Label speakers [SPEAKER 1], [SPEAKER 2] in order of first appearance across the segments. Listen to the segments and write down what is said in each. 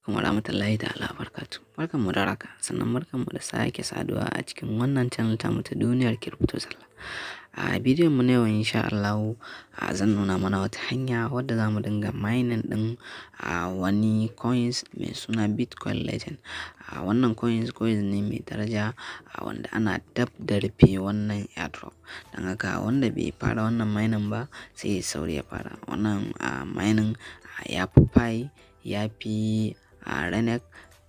[SPEAKER 1] Wa rahmatullahi ta'ala barakatuh. Barkanmu da warhaka, sannan barkanmu da sake saduwa a cikin wannan channel tamu ta Duniyar Crypto Zalla. A bidiyon mu na yau, insha Allahu, zan nuna mana wata hanya wadda za mu dinga mining ɗin wani coins mai suna Bitcoin Legend. Wannan coins ne mai daraja, wanda ana dab da rufe wannan airdrop. Don haka wanda bai fara wannan mining ba, sai ya sauri ya fara. Wannan mining ya fi Pi, ya fi Renec,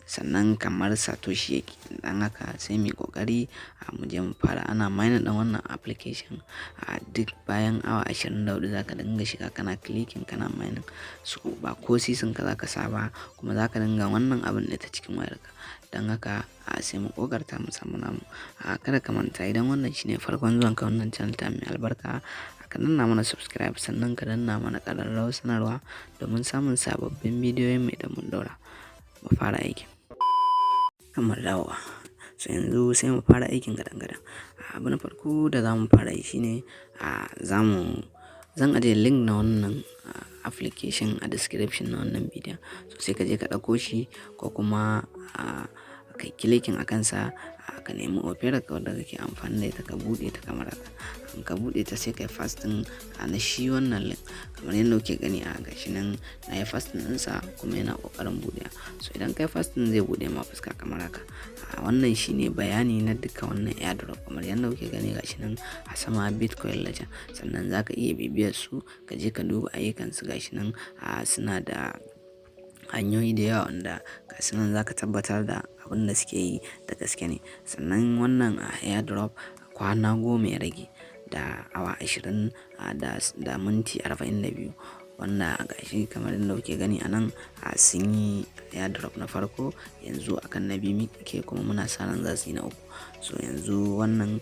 [SPEAKER 1] sannan kamar Satoshi yake. Don haka sai muyi ƙoƙari mu je mu fara. Ana mining ɗin wannan application a duk bayan awa 24, za ka dinga shiga kana clicking kana mining. So ba ko sisin ka za ka sa ba, kuma za ka dinga wannan abun ne ta cikin wayarka. Don haka sai mu ƙoƙarta mu samu namu. Kada ka manta, idan wannan shine farkon zuwan ka wannan channel ta mai albarka, ka danna mana subscribe, sannan ka danna mana ƙararrawar sanarwa domin samun sababbin bidiyoyin mu idan mun ɗaura. Mu fara aikin. Kamar dawowa. So yanzu sai mu fara aikin gadan-gadan. Abu na farko da za mu fara yi shine zan ajiye link na wannan application a description na wannan bidiyon. So sai ka je ka ɗauko shi ko kuma ka yi clicking a kansa, ka nemi Opera ka wadda kake amfani da ita, ka buɗe ta kamar haka. In ka buɗe ta, sai ka yi pasting na shi wannan link kamar yadda kuke gani. A gashi nan na yi pasting ɗinsa kuma yana ƙoƙarin buɗewa. So idan ka yi pasting, zai buɗe ma fuska kamar haka. Wannan shine bayani na duka wannan airdrop kamar yadda kuke gani, gashi nan a sama, Bitcoin Legend. Sannan za ka iya bibiyar su, ka je ka duba ayyukansu, gashi nan suna da hanyoyi da yawa wanda gasu nan za ka tabbatar da abin da suke yi da gaske ne. Sannan wannan airdrop kwana 10 ya rage da awa 20 da minti 42, wanda gashi kamar yadda kuke gani a nan, sun yi airdrop na farko, yanzu akan na biyu muke, kuma muna sa ran za su yi na uku. So yanzu wannan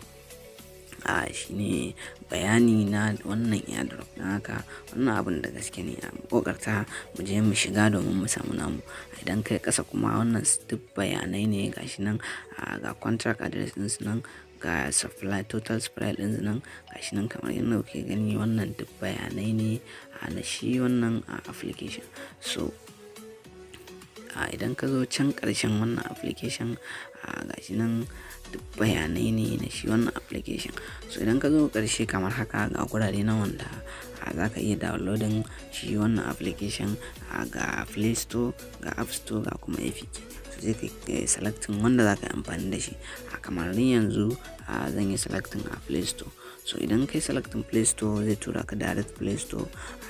[SPEAKER 1] shine bayani na wannan airdrop. Don haka wannan abun da gaske ne, a ƙoƙarta mu je mu shiga domin mu samu namu. Idan kai ƙasa kuma, wannan duk bayanai ne, gashi nan, ga contract address ɗinsu nan, ga supply, total supply ɗinsu nan, gashi nan kamar yadda kuke gani. Wannan duk bayanai ne na shi wannan application. So idan ka zo can ƙarshen wannan application, gashi nan duk bayanai ne na shi wannan application. So idan ka zo ƙarshe kamar haka, ga gurare nan wanda za ka iya downloading shi wannan application: ga Play Store, ga App Store, ga kuma APK. So sai ka yi selecting wanda za ka yi amfani da shi. Kamar ni yanzu, zan yi selecting a Play Store. So idan ka yi selecting Play Store, zai tura ka direct Play Store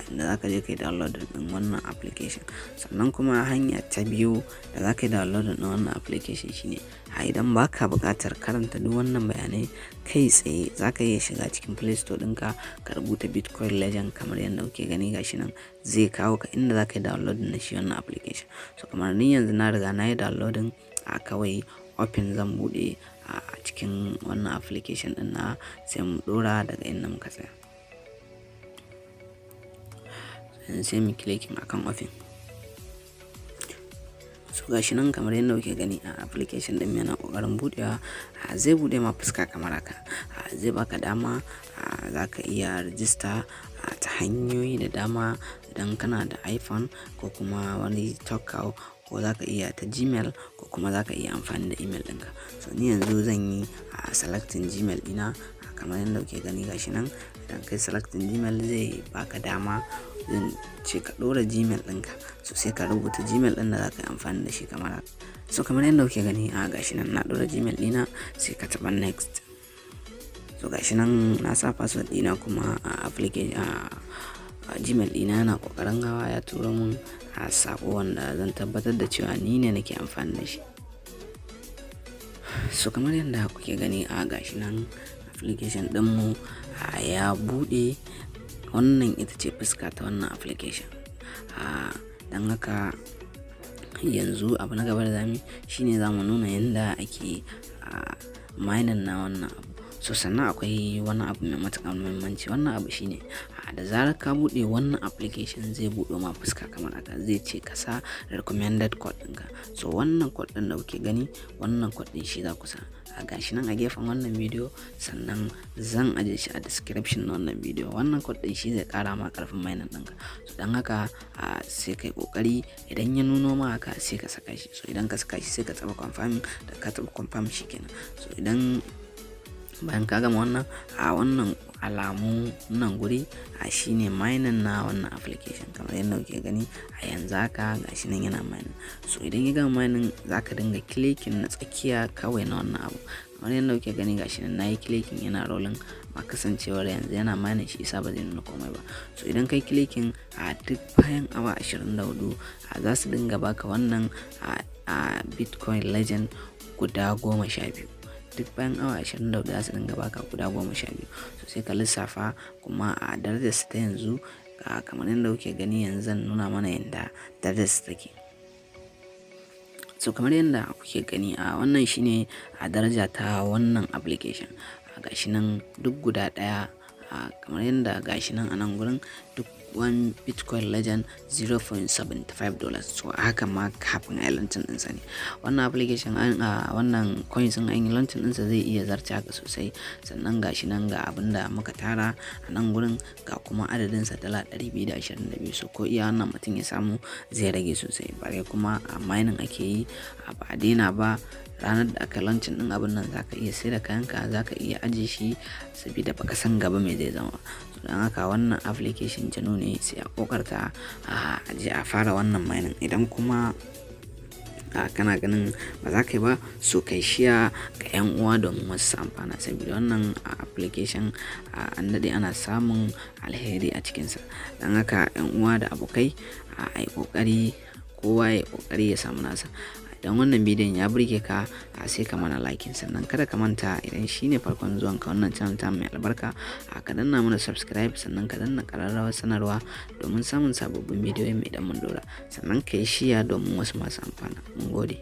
[SPEAKER 1] inda za ka je ka yi download ɗin wannan application. Sannan kuma hanya ta biyu da za ka yi download ɗin wannan application shine idan ba ka buƙatar karanta duk wannan bayanai, kai tsaye za ka iya shiga cikin Play Store ɗinka, ka rubuta Bitcoin Legend kamar yadda kuke gani, gashi nan, zai kawo ka inda za ka yi download na shi wannan application. So kamar ni yanzu na riga na yi downloading, kawai open zan buɗe a cikin wannan application ɗin na, sai mu ɗora daga inda muka tsaya. Sai mu clicking akan open. So gashi nan kamar yadda kuke gani, a application ɗin yana ƙoƙarin buɗewa. Zai buɗe ma fuska kamar haka. Zai baka dama, za ka iya register ta hanyoyi da dama idan kana da iPhone ko kuma wani Talkow, ko za ka iya ta Gmail, ko kuma za ka iya amfani da email ɗinka. So ni yanzu zan yi selecting Gmail ɗina kamar yadda kuke gani, gashi nan. Idan kai selecting Gmail, zai baka dama, zan ce ka ɗora Gmail ɗinka. So sai ka rubuta Gmail ɗin da za ka yi amfani da shi kamar haka. So kamar yadda kuke gani, gashi nan na ɗora Gmail ɗina, sai ka taɓa next. So gashi nan na sa password ɗina, kuma a application a Gmail ɗina yana ƙoƙarin hawa, ya turo mun saƙo wanda zan tabbatar da cewa ni ne nake amfani da shi. So kamar yadda kuke gani, gashi nan application ɗinmu ya buɗe. Wannan ita ce fuska ta wannan application. Don haka yanzu abu na gaba da zamuyi shine zamu nuna yanda ake mining na wannan abu. So sannan akwai wani abu mai matuƙar muhimmanci. Wannan abu shine, da zarar ka buɗe wannan application, zai buɗe ma fuska kamar haka, zai ce ka sa recommended code ɗinka. So wannan code ɗin da kuke gani, wannan code ɗin shi za ku sa. A gashi nan a gefen wannan bidiyo, sannan zan aje shi a description na wannan bidiyo. Wannan code ɗin shi zai ƙara ma ƙarfin mining ɗinka. So don haka sai kai ƙoƙari, idan ya nuno ma haka sai ka saka shi. So idan ka saka shi sai ka taɓa confirm. Da ka taɓa confirm shi kenan. So idan bayan ka gama wannan, a wannan alamu nan guri a shine mining na wannan application. Kamar yadda kuke gani a yanzu haka, gashi nan yana mining. So idan ya gama mining, za ka dinga clicking na tsakiya kawai na wannan abu. Kamar yadda kuke gani, gashi nan nayi clicking, yana rolling ma. Kasancewar yanzu yana mining shi isa ba zai nuna komai ba. So idan kai clicking, a duk bayan awa 24 a za su dinga baka wannan a Bitcoin Legend guda 12. Duk bayan awa 24 za su dinga baka guda 12. So sai ka lissafa kuma a darajar su ta yanzu. Kamar yadda kuke gani, yanzu zan nuna mana yadda darajar su take. So kamar yadda kuke gani, a wannan shine a daraja ta wannan application. Gashi nan duk guda ɗaya, kamar yadda gashi nan a nan gurin, duk one Bitcoin Legend $0.75. So haka ma kafin a yi launching ɗinsa ne wannan application. An a wannan coins an yi launching ɗinsa zai iya zarce haka sosai. Sannan gashi nan ga abin da muka tara a nan gurin, ga kuma adadinsa $222. So ko iya wannan mutum ya samu zai rage sosai, bare kuma a mining ake yi, ba a daina ba. Ranar da aka launching ɗin abun nan, za ka iya sayar da kayanka, za ka iya ajiye shi saboda ba ka san gaba me zai zama. So don haka wannan application genuine ne, sai a ƙoƙarta a je a fara wannan mining. Idan kuma kana ganin ba za ka yi ba, so kai share ga 'yan uwa domin wasu su amfana, saboda wannan application an daɗe ana samun alheri a cikinsa. Don haka 'yan uwa da abokai, a yi ƙoƙari, kowa ya yi ƙoƙari ya samu nasa. Idan wannan bidiyon ya burge ka, sai ka mana like. Sannan kada ka manta, idan shine farkon zuwan ka wannan channel ta mai albarka, ka danna mana subscribe, sannan ka danna ƙararrawar sanarwa domin samun sababbin bidiyoyin idan mun ɗora. Sannan ka yi share domin wasu masu amfana. Mun gode.